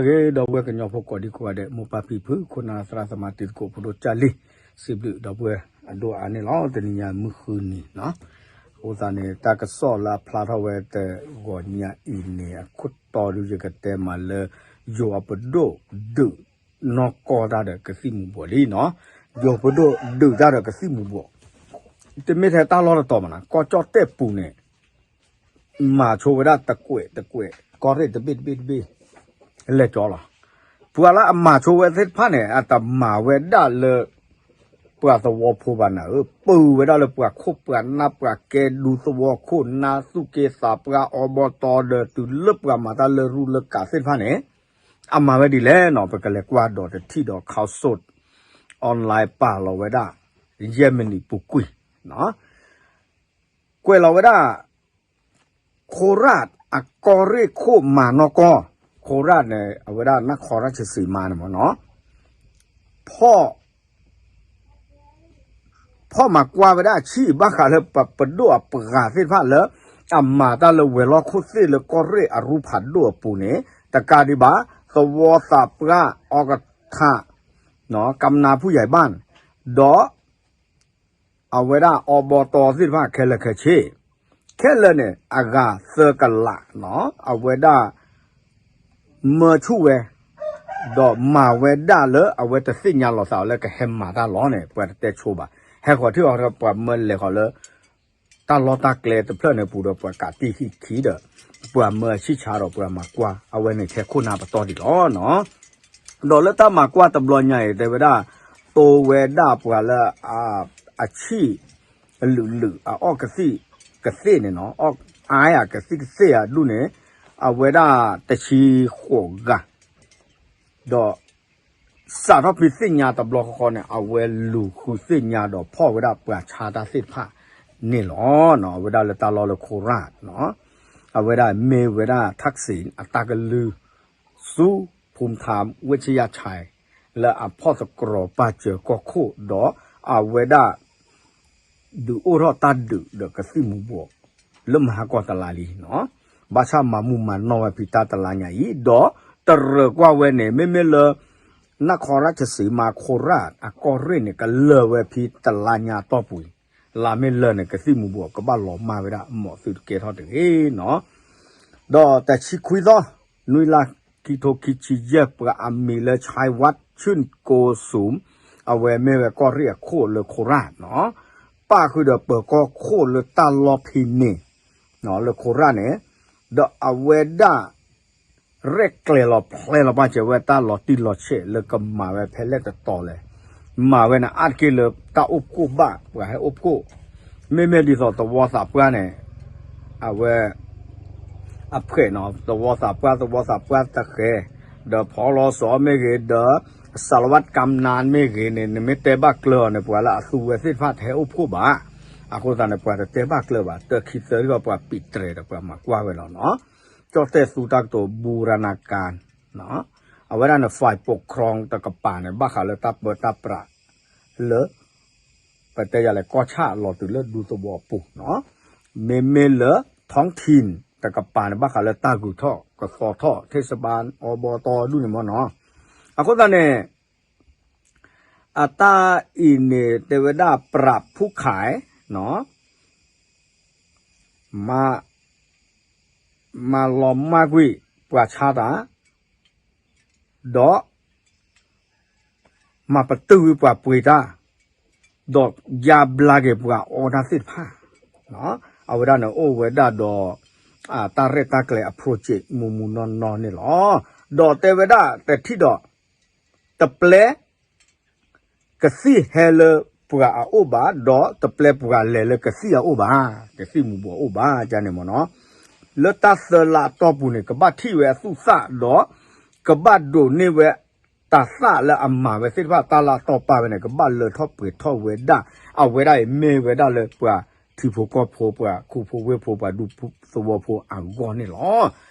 ဒီပုၢ်ဝဲၢ်ကညီဖိကိးဒံကိးဂၤဒဲး မိၢ်ပၢ်ဖံဖု ခိၣ်နၢ်သရၣ်သမါတံၤသကိးဖိဒိၣ်ကၢ်လံ, စံးဘျုးဒီပုၢ်ဝဲၢ်အဒိၣ်အါန့ၣ်လီၤ. တနံၤညါမုၢ်ဃုနံၤနီၤ, အဃိသတးန့ၣ် တၢ်ကစီၣ်လၢအဖျါထီၣ်ဝဲတဂီၤညါအံၤန့ၣ် အခိၣ်တီဒုးယကတဲမးလၢ ယိၤအပဒိၣ်ဒုးနီၢ်ကီၢ်တၢ်ဒီးကသံၣ်မူၤဘှီးလံနီၤ, ယိၤပဒိၣ်ဒုးတၢ်ဒီးကသံၣ်မူၤဘှီး, တမ့ၢ်ထဲတၢ်လီၢ်တတီၤမးနီၤ, ကီၢ်ကၠီၣ်တဲၣ်ပူၤန့ၣ် မၤဆိဝဲဒၣ်တကွဲးတကွဲး ကီၢ်ရ့ၣ်တဘ့ၣ်တဘ့ၣ်တဘ့ၣ် လဲၤကၠီလီၤ. ပှၤလၢအမၤဆိဝဲသ့ၣ်တဖၣ်န့ၣ် အတမၤဝဲဒၣ်လၢ ပှၤသဝီဖိဘၣ်နၤဧၢ, ပုၢ်ဝဲဒၣ်လၢပှၤခိၣ်ပှၤနၢ် ပှၤကဲဒူသဝီခိၣ်နၢ် သူၣ်က့သးပှၢ် အီဘီတီဒီးတုၤလၢပှၤမၤတၢ်လၢရူလၢကးသ့ၣ်တဖၣ်န့ၣ် အမၤဝဲဒ်လဲၣ်နီၤ, ပကလဲၤကွၢ်ဒီးတထံၣ်ဒီး ခီၣ်စိး online ပာ်လီၤဝဲဒၣ် ယဲၢ်မံးနံးပူၤကွံာ် ကွဲးလီၤဝဲဒၣ် ခိရၣ်အကီၢ်ရ့ၣ်ခိၣ်မၤနီၢ်ကီၢ်, ခိရၣ်န့ၣ် အဝဲဒၣ်နၢ်ခီရၣ်ချ့စံးမါန့ၣ်မ့ၢ်နီၤ, ဖီၣ် ဖီၣ်မၤကွၢ်ဝဲဒၣ်အဆံၣ် ဘၣ်ဃးလၢပဒိၣ်အပှၤသ့ၣ်တဖၣ်လၢ အမၤတၢ်လၢဝဲၤလီၢ်ခိၣ်သ့ၣ်လၢကီၢ်ရ့ၣ်အရူဖးဒိၣ်အပူၤန့ၣ် တကးဒံးဘၣ် သဝီသးပှၢ်အီကထး ကမနၤဖူယၤဘၣ် ဒီး အဝဲဒၣ်အီဘီတီသ့ၣ်တဖၣ်ခဲလၢာ်ခဲဆ့, ခဲလၢာ်န့ၣ် အဂၤသၢကလးနီၤ, အဝဲဒၣ် မၢဆူၣ်ဝဲ ဒီးမၤဝဲဒၣ်လၢအဝဲတသ့ၣ်ညါလီၤသးလၢကဟဲမၤတၢ်လီၤန့ၣ် ပှၤတတဲဆိဘၣ်, ဟဲဃီၤထံၣ်အီၤပှၤမၢလဲၤဃီၤလၢ တၢ်လီၢ်တၢ်ကျဲတဖျၢၣ်န့ၣ်ပူၤဒီးပှၤကးတံၢ်ဟံၣ်ခံဒီး ပှၤမၢအဆံၣ်ဆါဒီးပှၤမၤကွၢ် အဝဲန့ၣ်ထဲခိၣ်နၢ်ပတီၢ်ဒံးလီၤနီၤ. ဒီးလၢတၢ်မၤကွၢ်တဘျီညါအံၤ တဲဝဲဒၣ် တိဝဲဒၣ်ပှၤလၢ အဆံၣ် အလုာ်လုာ် အအီၣ်ကသံၣ်ကသ့ၣ်န့ၣ်နီၤ, အီၣ်အါယၤကသံၣ်ကသ့ၣ်အဒူၣ်န့ၣ် အဝဲဒၣ်တဆံဃိးဂၤ ဒီး စးထီၣ်ဖဲသ့ၣ်ညါတဘျီဃီဃီန့ၣ် အဝဲလူၤဃုသ့ၣ်ညါဒီးဖီၣ်ဝဲဒၣ်ပှၤဆါတၢ်သ့ၣ်တဖၣ်န့ၣ်လီၤ. အဝဲဒၣ်လၢတၢ်လီၢ်လၢခိရၣ်နီၤ, အဝဲဒၣ်မ့ၢ်ဝဲဒၣ် ထၣ်စံၣ် အတၢ်ကလုၢ် ဆူ ဖူမထါ ဝ့ၢ်ဆံယၣ်ဆဲး လၢအဖီၣ်သတြီၤပာ်စၢၤကီၢ်ခိၣ်ဒီး အဝဲဒၣ် ဒုးအိၣ်ထီၣ်တၢ်ဒုးဒီးကသံၣ်မူၤဘှီး လၢမဟါကီၢ်တလါလံနီၤ, ဘၣ်ဆၣ်မၤမူမၤနီၢ်ဝဲဖဲတၢ်တလါညါအံၤ ဒီးတရၢၢ်ကွၢ်ဝဲန့ၣ် မ့မ့ၢ်လၢ နၢ်ခီရၣ်ချ့စံးမါခိရၣ်အကီၢ်ရ့ၣ်န့ၣ် ကလၢာ်ဝဲဖဲတလါညါအတီၢ်ပူၤ, လါမ့ၢ်လၢာ်န့ၣ် ကသံၣ်မူၤဘှီးကဘၣ်လီၤမၢ်ဝဲဒၣ်မီၢ်သုတကဲထီၣ်တဂ့ၤနီၤ. ဒီးတဆံခွံသီ နွံလါ ခံထိခံဆံယဲၢ် ပှၤအမံၤလၢ ဆဲးဝး ဆူၣ်ကိစိမ် အဝဲမ့ၢ်ဝဲကီၢ်ရ့ၣ်အခိၣ်လၢခိရၣ်နီၤ, ပၣ်ဃုာ်ဒီးပၢၤကီၢ်ခိၣ်လၢတၢ်လီၢ်ဖဲန့ၣ် လၢခိရၣ်န့ၣ်, ဒီးအဝဲဒၣ် ရဲၣ်ကျဲၤလီၤဖျဲလီၤပာ်စၢၤဝဲတၢ်လီၤတံၢ်လီၤဆဲးလၢကမၤဝဲဖဲလဲၣ်တတီၤလဲၣ်, မၤဝဲန့ၣ်အါတက့ၢ်လၢတၢ်အိၣ်ဖှိၣ်ဘၣ် ပှၤဟဲအိၣ်ဖှိၣ်, မ့မ့ၢ်ဒ်သိးသဝီသးပှၢ်န့ၣ် အဝဲ အဖှဲးနီၤ သဝီသးပှၢ် သဝီသးပှၢ်တဃဲၤ, ဒီးဖီလီၤစီၤမ့ၢ်ဂ့ၤ ဒီး စးလဝးကၣ်နါမ့ၢ်ဂ့ၤန့ၣ် နမ့ၢ်တဲဘၣ်ကျၢၤအီၤန့ၣ် ပှၤလၢအသူဝဲသ့ၣ်တဖၣ်တဟဲအိၣ်ဖှိၣ်ဘၣ်. အဃိသတးန့ၣ် ပှၤတတဲဘၣ်ကျၢၤဘၣ် တၢခံသၢဂီၢ်ပှၤပံးတြဲၤဒီးပှၤမၤကွၢ်ဝဲလီၤနီၤ. ကၠီၣ်တဲၣ်သူတၢ်ကတိၤ ဘူရၤနကၤ အဝဲဒၣ်န့ၣ် ဖဲၣ်ပူၤခြီတကပၤန့ၣ် ဘၣ်ဃးလၢတၢ်ပၢတၢ်ပြး လၢ ပတဲယၤလဲၣ် ကီၢ်ဆၣ်လီၤတုၤလၢဒူသဝီပူၤနီၤ, မ့မ့ၢ်လၢ ထီၣ်ထံၣ် တကပၤန့ၣ် ဘၣ်ဃးလၢတၢ်ဂုၤထီၣ်ကသီထီၣ် ထ့ၣ်စပၢ် အီဘီတီဒူၣ်န့ၣ်မ့ၢ်နီၤ. အဃိသတးန့ၣ် အတၢ်အံၤန့ၣ် တဲဝဲဒၣ်ပြးဖူခၢၣ် မၤ မၤလီၤမၢ်ကွံာ် ပှၤဆါတၢ် ဒီး မၤပတုာ်ကွံာ်ပှၤပှ့ၤတၢ်, ဒီးယါဘျါက့ၤပှၤအီတၢ်သ့ၣ်တဖၣ်, အဝဲဒၣ်န့ၣ် အိၣ်ဝဲဒၣ်ဒီး တၢ်ရဲၣ်တၢ်ကျဲၤအ project မူမူနီၢ်နီၢ်န့ၣ်လီၤ. ဒီးတဲဝဲဒၣ်တထံၣ်ဒီး တပျဲ ကသံၣ်ဟဲလၢပှၤအအိၣ်ဘၣ်, ဒီးတပျဲပှၤလဲၤလၢကသံၣ်အအိၣ်ဘၣ်, ကသံၣ်မူၤဘှီးအိၣ်ဘၣ် ကန့ၣ်မ့ၢ်နီၤ. လၢတၢ်သၢလါအတီၢ်ပူၤန့ၣ် ကဘၣ်ထံၣ်ဝဲအသူၣ်သၣ်ဒီး ကဘၣ်ဒိးန့ၢ်ဝဲတၢ်သၣ်လၢအမၤဝဲသ့ၣ်တဖၣ် တၢ်လၢအတီၢ်ပာ်ဝဲန့ၣ် ကဘၣ်လၢထီၣ်ပှဲၤထီၣ်ဝဲဒၣ်, အဝဲဒၣ်အံၤမ့ၢ်ဝဲဒၣ်လၢပှၤထံဖိကီၢ်ဖိ ပှၤခိၣ်ဖိဝ့ၢ်ဖိ ပှၤဒူသဝီဖိအဂီၢ်န့ၣ်လီၤ.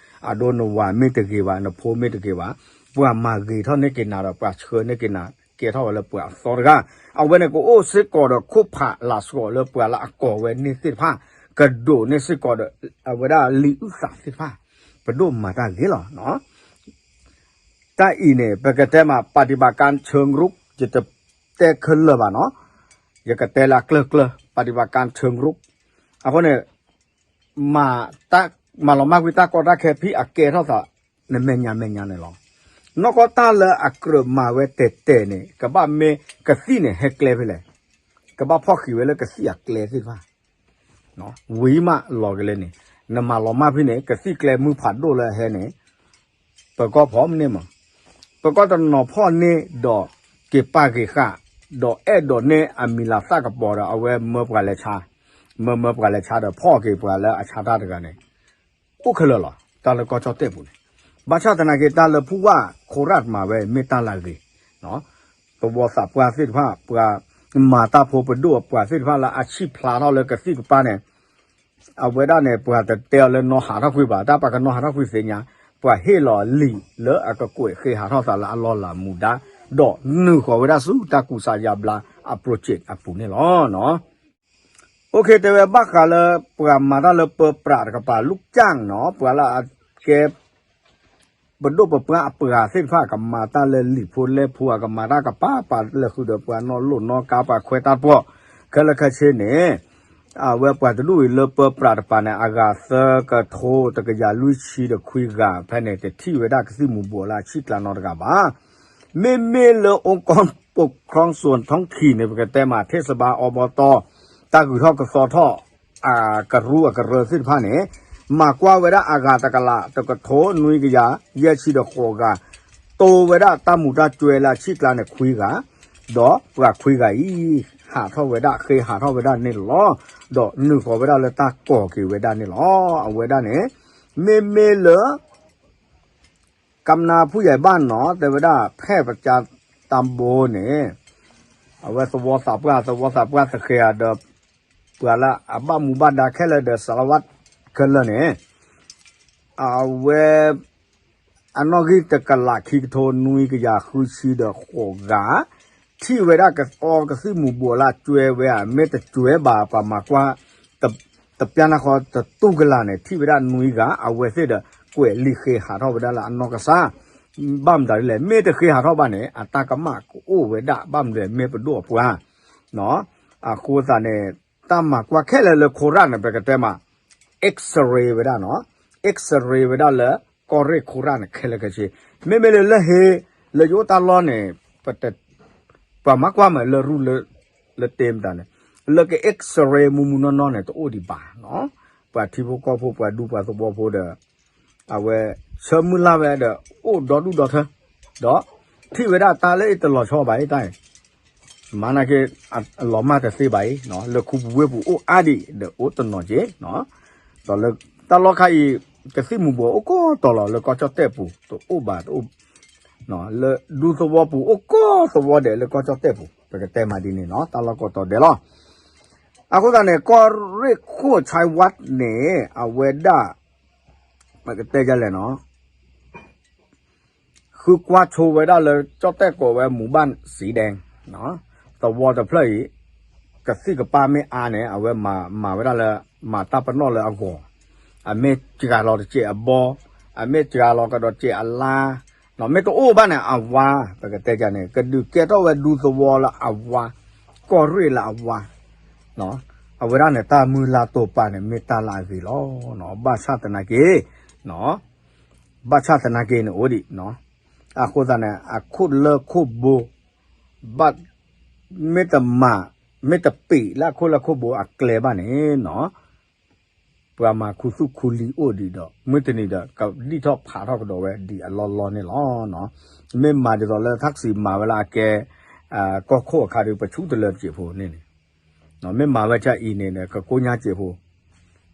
အဒိနဝၤမ့ၢ်တဂ့ၤဘၣ် နဖိမ့ၢ်တဂ့ၤဘၣ်, ပှၤမၤဂ့ၤထီၣ်န့ၢ်က့ၤနၤဒီး ပှၤဆှၢန့ၢ်က့ၤနၤ ကဲထီၣ်ဝဲလၢပှၤအသီတဂၤ, အဝဲန့ၣ်ကအိၣ်စ့ၢ်ကီးဒီးခိၣ်ဖးလၤစှီၤလၢပှၤလၢအကိးဝဲန့ၢ်သ့ၣ်တဖၣ်, ကဒိးန့ၢ်စ့ၢ်ကီးဒီး အဝဲဒၣ်လံာ်အုၣ်သးသ့ၣ်တဖၣ်, ပဒိၣ်မၤတၢ်ဂ့ၤလီၤ. တၢ်အံၤန့ၣ် ပကတဲမး ပฏิบัติการเชิงรุก ယတတဲခဲလၢာ်ဘၣ်နီၤ, ယကတဲလၢအကျၢၢ်ကျၢၢ် ပฏิบัติการเชิงรุก အဃိန့ၣ် မၤ မၤလီၤမၢ်ကွံာ်တၢ်ကီတၢ်ခဲဖဲအကဲထီၣ်သး နမဲာ်ညါမဲာ်ညါန့ၣ်လီၤ. နီၢ်ကီၢ်တၢ်လၢအကြၢးမၤဝဲတဲာ်တဲာ်န့ၣ် ကဘၣ်မ့ၢ်ကသံၣ်န့ၣ်ဟဲကျဲဖဲလဲၣ်, ကဘၣ်ဖီၣ်ဃံးဝဲလၢကသံၣ်အကျဲသ့ၣ်တဖၣ် ဝံၤမးလီၤကလဲၣ်န့ၣ် နမၤလီၤမၢ်ဖဲန့ၣ် ကသံၣ်ကျဲမုၢ်ဖးဒိၣ်လၢဟဲန့ၣ် ပကီၢ်ဖီၣ်မ့ၢ်န့ၢ်မး, ပကီၢ်တနီၤဖီၣ်န့ၢ်ဒီးက့ၤပာ်က့ၤဃာ်, ဒီးအဲၣ်ဒိးန့ၢ်အမံၤလၤသၣ်ကပီၤဒီး အဝဲမၢပှၤလဲၤဆါ, မၢမၢပှၤလဲၤဆါဒီးဖီၣ်က့ၤပှၤလၢအဆါတၢ်တဂၤန့ၣ် အိၣ်ခဲလၢာ်လီၤ. တၢ်လၢကီၢ်ကၠီၣ်တဲၣ်ပူၤန့ၣ် ဘၣ်ဆၣ်သနာ်က့ တၢ်လၢဖုဝၣ်ခိရၣ်မၤဝဲမ့ၢ်တၢ်လၢအဂ့ၤ သဝီသးပှၢ်သ့ၣ်တဖၣ် ပှၤမၤတၢ်ဖိပဒိၣ်ပှၤသ့ၣ်တဖၣ်လၢအဆံၣ်ဖျါထီၣ်လၢကသံၣ်ကပၤန့ၣ် အဝဲဒၣ်န့ၣ် ပှၤတတဲအီၤလၢနီၢ်ဟးထီၣ်ကွံာ်ဘၣ်, တၢ်ပှၤကနီၢ်ဟးထီၣ်ကွံာ်သ့ၣ်ညါ, ပှၤဟ့ၣ်လီၤလံာ်လၢအကကွဲးဃ့ဟးထီၣ်သးလၢအလီၢ်လၤမူဒါ, ဒီးနုာ်ဃီၤဝဲဒၣ်ဆူတၢ်ကူစါယါဘျါအ project အပူၤန့ၣ်လီၤ. အိၣ်ခ့ တဲဝဲဘၣ်ဃးလၢ ပှၤမၤတၢ်လၢပၢပြးတကပၤ လူၢ်ကၠၣ်နီၤ ပှၤလၢအကဲ ပဒိၣ်ပပှၢ်အပှၤသ့ၣ်တဖၣ် ကမၤတၢ်လၢလံာ်ဖိလဲၢ်ဖိ အကမၤတၢ်ကပၤပာ်လၢဃုာ်ဒီးပှၤနီၢ်လိၣ်နီၢ်ကါ ပှၤခွဲးတၢ်တပှီၢ် ခဲလၢာ်ခဲဆ့န့ၣ် အဝဲပှၤတဒူၣ်အံၤလၢပၢပြးတကပၤန့ၣ် အဂၤသၢကထိတကယၤလွံၢ်ဆံဒီးခွံဂၤ ဖဲန့ၣ် တထံၣ်ဝဲဒၣ်ကသံၣ်မူၤဘှီးလၢအဆံၣ်ကျါနီတဂၤဘၣ်. မ့မ့ၢ်လၢ องค์กรปกครองส่วนท้องถิ่นန့ၣ် ပကတဲမး เทศบาล อบต တၢ်ဂုၤထီၣ်ကသီထီၣ် အကရူၢ်အကရၢသ့ၣ်တဖၣ်န့ၣ် မၤကွၢ်ဝဲဒၣ်အဂၤတကလး တကထိနွံကယၤယဲၢ်ဆံဒီးဃိးဂၤ, တိဝဲဒၣ်တၢ်မူၤတၢ်ကွဲးလၢအဆံၣ်ကျါန့ၣ်ခွံဂၤ, ဒီးပှၤခွံဂၤအံၤ ဟးထီၣ်ဝဲဒၣ် ဃ့ဟးထီၣ်ဝဲဒၣ်န့ၣ်လီၤ. ဒီးနုာ်ဃီၤဝဲဒၣ်လၢတၢ်ကိးက့ၤဝဲဒၣ်န့ၣ်လီၤ. အဝဲဒၣ်န့ၣ် မ့မ့ၢ်လၢ ကမနၤဖုယဲၢ်ဘၣ်နီၤ တဲဝဲဒၣ် ဖဲပကၠါတၢ်ဘိန့ၣ် အဝဲသဝီသးပှၢ် သဝီသးပှၢ်သဃဲၤဒီး ပှၤလၢအဘၣ်မူဘၣ်ဒါခဲလၢာ်ဒီး စးလဝးခဲလၢာ်န့ၣ် အဝဲ အနီၣ်ဂံၢ်တကလးခံကထိနွံကယၤဃုဆံဒီးဃိးဂၤ ထံၣ်ဝဲဒၣ်ကအီကသံၣ်မူၤဘှီးလၢအကွဲးဝဲဧါ မ့ၢ်တကွဲးဘၣ် ပှၤမၤကွၢ် တပျၢ်နၢ်ဃီတတူၢ်ကလာ်န့ၣ် ထံၣ်ဝဲဒၣ်နွံဂၤ အဝဲသ့ၣ်ဒီး ကွဲးလံာ်ဃ့ဟးထီၣ်ဝဲဒၣ်လၢအနီၢ်ကစၢ် ဘၣ်မတၤဒ်လဲၣ် မ့ၢ်တဃ့ဟးထီၣ်ဘၣ်န့ၣ် အတၢ်ကမၣ်ကအိၣ်ဝဲဒၣ် ဘၣ်မနုၤလဲၣ် မ့ၢ်ပဒိၣ်အပှၤ အဃိသတးန့ၣ် တၢ်မၤကွၢ်ခဲလၢာ်လၢခိရၣ်န့ၣ် ပကတဲမး X-ray ဝဲဒၣ်နီၤ X-ray ဝဲဒၣ်လၢ ကီၢ်ရ့ၣ်ခိရၣ်န့ၣ် ခဲလၢာ်ခဲဆ့ မ့မ့ၢ်လၢလၢဟ့ လၢယအိၣ်တၢ်လီၢ်န့ၣ် ပ ပှၤမၤကွၢ်မးလၢရူၢ်လၢ လၢတဲမတၤန့ၣ် လၢက X-ray မူမူနီၢ်နီၢ်န့ၣ် တအိၣ်ဒံးဘၣ်နီၤ ပှၤထံဖိကီၢ်ဖိ ပှၤဒူပှၤသဝီဖိဒီး အဝဲ ဆၢမုၢ်လၢ်ဝဲဒီး အိၣ်ဒီဒူၣ်ဒီထၢ ဒီး ထံၣ်ဝဲဒၣ်တၢ်လၢအတလီၤဆီဘၣ်အံၤတၢ်အံၤ မၤနာ်က့ အလီၤမၢ်တသ့ဘၣ်အံၤ လၢခူပူၤဝ့ၢ်ပူၤအိၣ်အါဒံးဒီးအိၣ်တနီၤက့ၤ ဒီးလၢတၢ်လီၢ်ခါအံၤ ကသံၣ်မူၤဘှီးအိၣ်ကိးတီၤလီၤ လၢကီၢ်ကၠီၣ်တဲၣ်ပူၤ တအိၣ်ဘၣ်တအိၣ် လၢဒူသဝီပူၤအိၣ်ကိးသဝီဒဲးလၢကီၢ်ကၠီၣ်တဲၣ်ပူၤ ပကတဲမးဒ်န့ၣ်နီၤ တၢ်လီၢ်ကိးတီၤဒဲးလီၤ. အဃိသတးန့ၣ် ကီၢ်ရ့ၣ်ခိၣ်ဆါဝးန့ၣ် အဝဲဒၣ် ပကတဲဒ်လဲၣ်နီၤ ဃုကွၢ်ဆိဝဲဒၣ်လၢကၠီၣ်တဲၣ်ကိးဝဲမူၤဘၣ်စံဒဲ သဝီတဖျၢၣ်အံၤ ကသံၣ်ကပၤမ့ၢ်အါန့ၣ် အဝဲမၤဝဲဒၣ်လၢ မၤတၢ်ပနီၣ်လၢအဂီၢ် အမ့ၢ်စှၤလီၤတစဲးအဘီ အမ့ၢ်စှၤလီၤကဒီးစဲးအလါ မ့ၢ်တအိၣ်ဘၣ်န့ၣ် အဝါ ပကတဲဒ်န့ၣ် ကဒုးကဲထီၣ်ဝဲဒူသဝီလၢအဝါ ကီၢ်ရ့ၣ်လၢအဝါ အဝဲဒၣ်န့ၣ် တၢ်မုၢ်လၢ်တိာ်ပာ်န့ၣ် မ့ၢ်တၢ်လၢအဂ့ၤလီၤ. ဘၣ်ဆၣ်သနာ်က့ ဘၣ်ဆၣ်သနာ်က့န့ၣ်အိၣ်ဒံး အဃိသတးန့ၣ် အခိၣ်လၢခိၣ်ဘိ ဘၣ် မ့ၢ်တမၤ မ့ၢ်တပ့းလၢအခိၣ်လၢခိၣ်ဘိအကျဲဘၣ်န့ၣ်နီၤ ပှၤမၤခူသူၣ်ခူလံၤအိၣ်ဒံးဒီး မုၢ်တနံၤဒီး ကဒံၣ်ထီၣ်ဖးထီၣ်ကဒီးဝဲဒံးအလီၢ်လီၢ်န့ၣ်လီၤ. မ့ၢ်မၤဒ်သိးလၢထၣ်စံးမၤဝဲလၢအကဲ ကီၢ်ခိၣ်အခါဒီး ပဆူၣ်တလၢတစဲးဖိန့ၣ်န့ၣ် မ့ၢ်မၤဝဲဒ်အံၤန့ၣ်ဒီး ကကိညါစဲးဖိ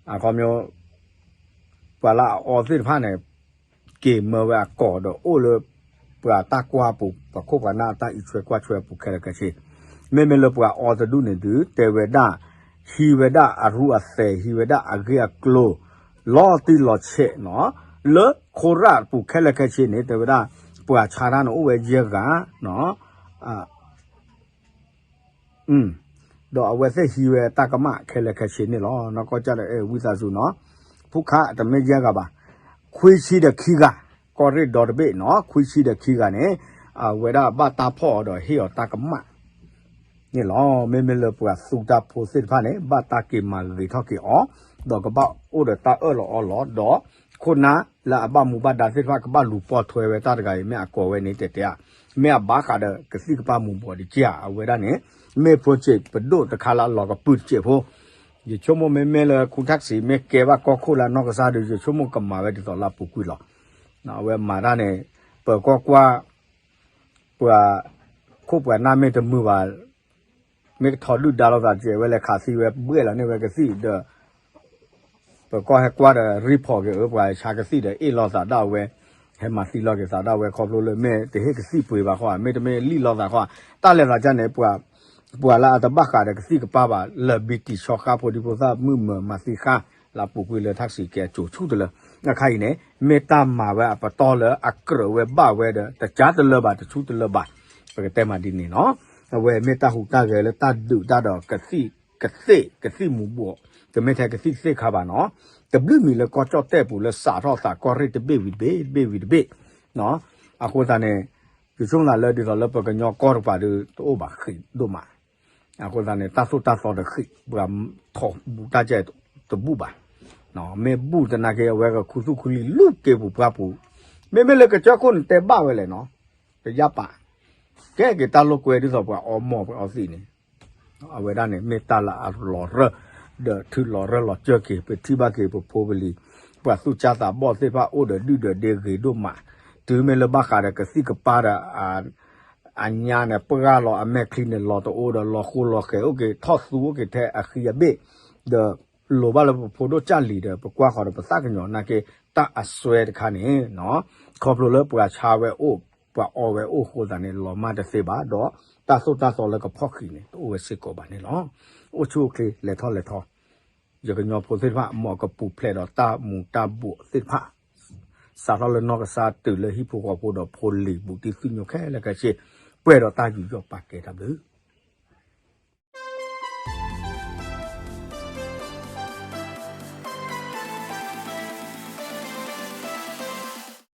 အခီပညီ ပှၤလၢအအီသ့ၣ်တဖၣ်န့ၣ် က့ၤမၢဝဲအကီၢ်ဒီးအိၣ်လၢ ပှၤတၢ်ကွၢ်ပူၤ ပှၤခိၣ်ပှၤနၢ်အတၢ်အံးဆွဲကွၢ်ဆွဲအပူၤခဲလၢာ်ခဲဆ့ မ့မ့ၢ်လၢပှၤအီတဒူၣ်န့ၣ်ဒုး တဲဝဲဒၣ် ဟံးဝဲဒၣ်အရူအသဲး ဟံးဝဲဒၣ်အဂ့ၢ်အကျိၤ လီၤတံၢ်လီၤဆဲးနီၤ လၢခိရၣ်ပူၤခဲလၢာ်ခဲဆ့န့ၣ် တဲဝဲဒၣ် ပှၤဆါတၢ်န့ၣ်အိၣ်ဝဲယဲၢ်ဂၤနီၤ ဒီးအဝဲသ့ၣ်ဟံးဝဲတၢ်ကမၣ်ခဲလၢာ်ခဲဆ့န့ၣ်လီၤ. နီၢ်ကီၢ်ကၢ်ဒီး အဲၣ်ဝံသးစူၤနီၤ ဖိခါတမ့ၢ်ယဲၢ်ဂၤဘၣ် ခွံဆံဒီးခံဂၤ ကီၢ်ရ့ၣ်ဒီတဘ့ၣ်နီၤ ခွံဆံဒီးခံဂၤန့ၣ် အဝဲဒၣ်ဘၣ်တၢ်ဖီၣ်အီၤဒီးဟ့ၣ်အီၤတၢ်ကမၣ် န့ၣ်လီၤ. မ့မ့ၢ်လၢပှၤသူတၢ်ဖိသ့ၣ်တဖၣ်န့ၣ် ဘၣ်တၢ်က့ၤမၤဂ့ၤထီၣ်က့ၤအီၤ, ဒီးကဘၣ်အိၣ်ဒီးတၢ်အၢၣ်လီၤအီလီၤ, ဒီးခိၣ်နၢ်လၢအဘၣ်မူဘၣ်ဒါသ့ၣ်တဖၣ် ကဘၣ်လူၤပိာ်ထွဲဝဲတၢ်တဂၤအံၤ မ့ၢ်အကိးဝဲန့ၣ်တဲတဲဧါ, မ့ၢ်အဘၣ်ဃးဒီးကသံၣ်ကပၢ်မူးဘှီးတက့ၢ်ဧါ, အဝဲဒၣ်န့ၣ် မ့ၢ် project ပဒိၣ်တခါလၢအလီၤကပုာ်တစဲးဖိ, ယဆိကမိၣ်မ့မ့ၢ်လၢခူထၣ်စံး မ့ၢ်ကဲဘၣ်ကီၢ်ခိၣ်လၢအနီၢ်ကစၢ်ဒီး ယဆိကမိၣ်ကမၤဝဲဒ်သိးလၢအပူၤကွံာ်လီၤ. အဝဲမၤတၢ်န့ၣ် ပၢၤကီၢ်ကွၢ် ပှၤ ခိၣ်ပှၤနၢ်မ့ၢ်တမုာ်ဘၣ်, မ့ၢ်ကထီဒုၣ်ဒါလိာ်သးတက့ၢ် အဝဲလဲၤခးသံဝဲဘှဲၣ်လီၤန့ၢ်ဝဲကသံၣ်ဒီး ပၢၤကီၢ်ဟဲကွၢ်ဒီး report က့ၤအၢ ပှၤဆါကသံၣ်ဒီးအ့ၣ်လိာ်သးဒၣ်ဝဲ, ဟဲမၤသံလိာ်က့ၤသးဒၣ်ဝဲ ခီဖျိလၢမ့ၢ်တဟ့ၣ်ကသံၣ်ပှ့ၤဘၣ်ဃိ မ့တမ့ၢ်လံၣ်လိာ်သးဃိ, တၢ်လဲၤသးကၢ်န့ၣ် ပှၤလၢအတဘၣ်ဃးဒီးကသံၣ်ကပၢ်ဘၣ် လၢ British ဆီဃါဖိဒံဖိသၣ်မုၣ်မၢၤမၤသံဃါ လၢအပူၤကွံာ်လၢထၣ်စံးကဲအစိၤဆူၣ်တလၢ, အခါအံၤန့ၣ် မ့ၢ်တၢ်မၤဝဲအပတီၢ်လၢအကြၢးဝဲဘၣ်ဝဲဒီး တကးတလၢဘၣ် တဆူၣ်တလၢဘၣ်, ပကတဲမးဒ်န့ၣ်နီၤ, အဝဲမ့ၢ်တၢ်ဟူးတၢ်ဂဲၤလၢတၢ်ဒုးတၢ်ဒီးကသံၣ် ကသ့ၣ် ကသံၣ်မူးဘှီး, တမ့ၢ်ထဲကသံၣ်သ့ၣ်ခါဘၣ်နီၤ, တဘျုးမံၤလၢကီၢ်ကၠီၣ်တဲၣ်ပူၤလၢစးထီၣ်သးကီၢ်ရ့ၣ်တဘ့ၣ်ဝံၤတဘ့ၣ် တဘ့ၣ်ဝံၤတဘ့ၣ်, အဃိသတးန့ၣ် ယဆိကမိၣ်လၢဒ်သိးလၢပကညီကီၢ်တကပၤဒီး တအိၣ်ဘၣ်ဃံးဒိၣ်မး, အဃိသတးန့ၣ် တၢ်သိၣ်တၢ်သီတဃံး ပှၤထီၣ်ဘူးတၢ်ကဲတဘူၣ်ဘၣ်, မ့ၢ်ဘူၣ်သနာ်က့ အဝဲကခူသူၣ်ခူလံၤလူၤက့ၤပူၤပှၢ်ပူၤ, မ့မ့ၢ်လၢကစၢၢ်ခိၣ်န့ၣ်တဲဘၣ်ဝဲလဲၣ်နီၤ, ကယၢ်ပာ်, ကဲက့ၤတၢ်လိာ်ကွဲဒ်သိးပှၤအီမိာ်ပှၤအီသံးန့ၣ်, အဝဲဒၣ်န့ၣ် မ့ၢ်တၢ်လၢအလီၤရၢၢ် ဒီးထုးလီၤရၢၢ်လီၤစၢၤက့ၤ ပထံၣ်ဘၣ်က့ၤပဖိပလံၤ, ပှၤသူၣ်ကၢ်သးဘီၣ်သ့ၣ်တဖၣ်အိၣ်ဒီးဒုၣ်ဒီးဒ့ဂ့ၤဒိၣ်မး, တုၤမ့ၢ်လၢဘၣ်ဃးဒီးကသံၣ်ကပၢ်ဒီး အညါန့ၣ် ပှၢ်လီၤအမဲာ်ချံန့ၣ် လီၤတအိၣ်ဒီး လီၤဃိလီၤဃဲၤအိၣ်က့ၤ ထီၣ်သူအိၣ်က့ၤထဲအဃံအဘ့ၣ်, ဒီးလိၣ်ဘၣ်လၢပဖိဒိၣ်ကၢ်လံၤဒီး ပကွၢ်ဃီၤဒီးပသးကညီၤနာ်က့ တၢ်အစွဲတခါန့ၣ် ခီဖျိလၢပှၤဆါဝဲအိၣ် ပှၤအီဝဲအိၣ်အဃိသတးန့ၣ် လီၤမၢ်တသ့ဘၣ်ဒီး တၢ်သိၣ်တၢ်သီလၢကဖီၣ်ဃံးန့ၣ် တအိၣ်ဝဲစ့ၢ်ကီးဘၣ်န့ၣ်လီၤ. အိၣ်ဆူၣ်အိၣ်ချ့လဲၤထီၣ်လဲၤထီ, ယကညီဖိသ့ၣ်တဖၣ် မ်အကပူၤဖျဲးဒီးတၢ်မူးတၢ်ဘှီးသ့ၣ်တဖၣ်, စးထီၣ်လၢနီၢ်ကစၢ်တုၤလၢဟံၣ်ဖိဃီဖိဒီးဖိလံၤဘူးတံၢ်သံၣ်ညိခဲလၢာ်ခဲဆ့, ပှဲၤဒီးတၢ်ယူးယီၣ်ပာ်ကဲတၢ်ဘျုး